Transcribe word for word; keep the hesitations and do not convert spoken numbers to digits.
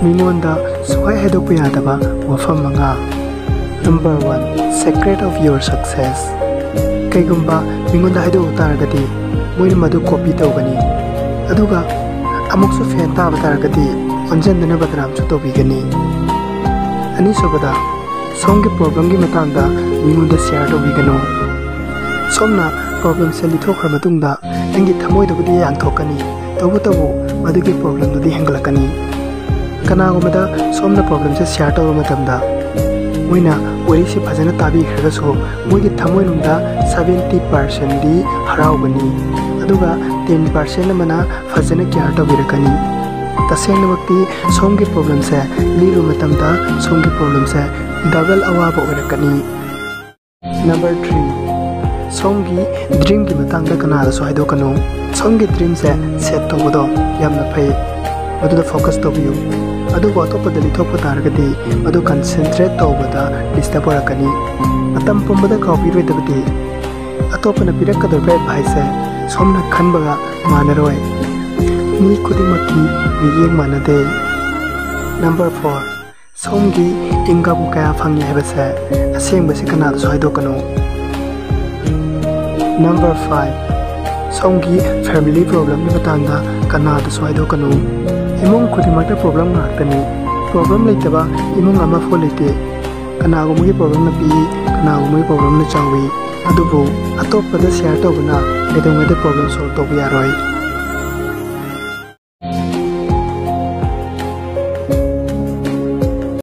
ꯃꯤꯉꯣꯟꯗ ꯁꯨꯛꯍꯥꯏ ꯍꯥꯏꯗꯣꯛꯄ ꯌꯥꯗꯕ ꯋꯥꯐꯝ ꯃꯉꯥ꯫ Number one, secret of your success. ꯀꯩꯒꯨꯝꯕ ꯃꯤꯉꯣꯟꯗ ꯍꯥꯏꯗꯣꯛꯎ ꯇꯥꯔꯒꯗꯤ ꯃꯣꯏꯅ ꯃꯗꯨ copy ꯇꯧꯒꯅꯤ, ꯑꯗꯨꯒ ꯑꯃꯨꯛꯁꯨ ꯐꯦꯟ ꯇꯥꯕ ꯇꯥꯔꯒꯗꯤ ꯑꯣꯟꯁꯤꯟꯗꯅ ꯕꯗꯅꯥꯝꯁꯨ ꯇꯧꯕꯤꯒꯅꯤ꯫ ꯑꯅꯤꯁꯨꯕꯗ, ꯁꯣꯝꯒꯤ problemꯒꯤ ꯃꯇꯥꯡꯗ ꯃꯤꯉꯣꯟꯗ share ꯇꯧꯕꯤꯒꯅꯨ꯫ ꯁꯣꯝꯅ problemꯁꯦ ꯂꯤꯊꯣꯛꯈ꯭ꯔ ꯃꯇꯨꯡꯗ ꯅꯪꯒꯤ ꯊꯃꯣꯏꯗꯕꯨꯗꯤ ꯌꯥꯟꯊꯣꯛꯀꯅꯤ, ꯇꯧꯕꯇꯕꯨ ꯃꯗꯨꯒꯤ problemꯗꯨꯗꯤ ꯍꯦꯟꯒꯠꯂꯛꯀꯅꯤ꯫ ꯀꯅꯥꯒꯨꯝꯕꯗ ꯁꯣꯝꯅ problemꯁꯦ share ꯇꯧꯕ ꯃꯇꯝꯗ ꯃꯣꯏꯅ ꯋꯥꯔꯤꯁꯤ ꯐꯖꯅ ꯇꯥꯕꯤꯈ꯭ꯔꯒꯁꯨ ꯃꯣꯏꯒꯤ ꯊꯃꯣꯏꯅꯨꯡꯗ seventy percentꯗꯤ ꯍꯔꯥꯎꯒꯅꯤ, ꯑꯗꯨꯒ ten percent ꯑꯃꯅ ꯐꯖꯅ care ꯇꯧꯕꯤꯔꯛꯀꯅꯤ꯫ ꯇꯁꯦꯡꯅꯃꯛꯇꯤ ꯁꯣꯝꯒꯤ problemꯁꯦ ꯂꯤꯔꯨ ꯃꯇꯝꯗ ꯁꯣꯝꯒꯤ problemꯁꯦ double ꯑꯋꯥꯕ ꯑꯣꯏꯔꯛꯀꯅꯤ꯫ Number three, ꯁꯣꯝꯒꯤ dreamꯒꯤ ꯃꯇꯥꯡꯗ ꯀꯅꯥꯗꯁꯨ ꯍꯥꯏꯗꯣꯛꯀꯅꯨ꯫ ꯁꯣꯝꯒꯤ dreamꯁꯦ set ꯇꯧꯕꯗꯣ ꯌꯥꯝꯅ ꯐꯩ, ꯃꯗꯨꯗ focus ꯇꯧꯕꯤꯌꯨ꯫ ꯑꯗꯨꯕꯨ ꯑꯇꯣꯞꯄꯗ ꯂꯤꯊꯣꯛꯄ ꯇꯥꯔꯒꯗꯤ ꯃꯗꯨ concentrate ꯇꯧꯕꯗ disturb ꯑꯣꯏꯔꯛꯀꯅꯤ꯫ ꯃꯇꯝ ꯄꯨꯝꯕꯗ ꯀꯥꯎꯕꯤꯔꯣꯏꯗꯕꯗꯤ, ꯑꯇꯣꯞꯄꯅ ꯄꯤꯔꯛꯀꯗꯧꯔꯤꯕ adviceꯁꯦ ꯁꯣꯝꯅ ꯈꯟꯕꯒ ꯃꯥꯟꯅꯔꯣꯏ꯫ ꯃꯤ ꯈꯨꯗꯤꯡꯃꯛꯀꯤ ꯃꯤꯠꯌꯦꯡ ꯃꯥꯟꯅꯗꯦ꯫ Number four, ꯁꯣꯝꯒꯤ income ꯀꯌꯥ ꯐꯪꯉꯤ ꯍꯥꯏꯕꯁꯦ ꯑꯁꯦꯡꯕꯁꯤ ꯀꯅꯥꯗꯁꯨ ꯍꯥꯏꯗꯣꯛꯀꯅꯨ꯫ Number five, ꯁꯣꯝꯒꯤ family problemꯒꯤ ꯃꯇꯥꯡꯗ ꯀꯅꯥꯗꯁꯨ ꯍꯥꯏꯗꯣꯛꯀꯅꯨ꯫ ꯏꯃꯨꯡ ꯈꯨꯗꯤꯡꯃꯛꯇ problem ꯉꯥꯛꯇꯅꯤ꯫ Problem ꯂꯩꯇꯕ ꯏꯃꯨꯡ ꯑꯃꯐꯥꯎ ꯂꯩꯇꯦ꯫ ꯀꯅꯥꯒꯨꯝꯕꯒꯤ problemꯅ ꯄꯤꯛꯏ, ꯀꯅꯥꯒꯨꯝꯕꯒꯤ problemꯅ ꯆꯥꯎꯏ꯫ ꯑꯗꯨꯕꯨ ꯑꯇꯣꯞꯄꯗ share ꯇꯧꯕꯅ ꯀꯩꯗꯧꯉꯩꯗ problem solve ꯇꯧꯕ ꯌꯥꯔꯣꯏ꯫